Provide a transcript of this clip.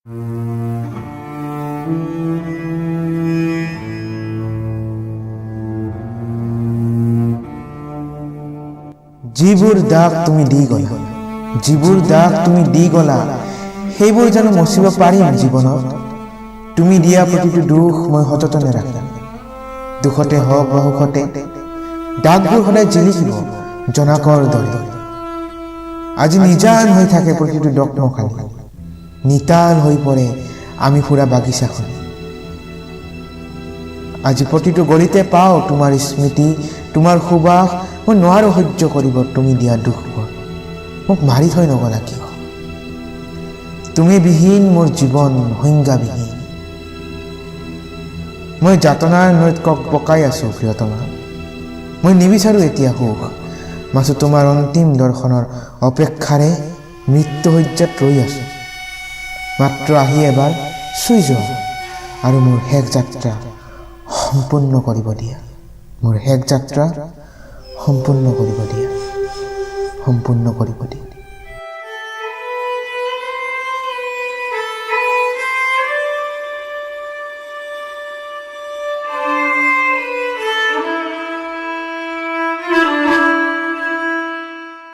যিবোৰ দাগ তুমি দি গ'লা, যিবোৰ দাগ তুমি দি গ'লা, সেইবোৰ জানো মচিব পাৰিম জীৱনত? তুমি দিয়া প্ৰতিটো দুখ মই সযতনে ৰাখিম। দুখতে হওক বা সুখতে, দাগবোৰ সদায় জিলিকিব জোনাকৰ দৰে। আজি নিজান হৈ থাকে প্ৰতিটো দোকমোকালি, নিতাল হৈ পৰে আমি ফুৰা বাগিচাখন। আজি প্ৰতিটো গলিতে পাওঁ তোমাৰ স্মৃতি, তোমাৰ সুবাস। মই নোৱাৰোঁ সহ্য কৰিব তুমি দিয়া দুখবোৰ। মোক মাৰি থৈ নগ'লা কিয়? তুমি বিহীন মোৰ জীৱন সংজ্ঞাবিহীন। মই যাতনাৰ নৈত কক পকাই আছোঁ প্ৰিয়তমা। মই নিবিচাৰোঁ এতিয়া সুখ, মাথো তোমাৰ অন্তিম দৰ্শনৰ অপেক্ষাৰে মৃত্যুশয্যাত ৰৈ আছোঁ। মাত্ৰ আহি এবাৰ চুই যোৱা আৰু মোৰ শেষ যাত্ৰা সম্পূৰ্ণ কৰিব দিয়া, মোৰ শেষ যাত্ৰা সম্পূৰ্ণ কৰিব দিয়া, সম্পূৰ্ণ কৰিব দিয়া।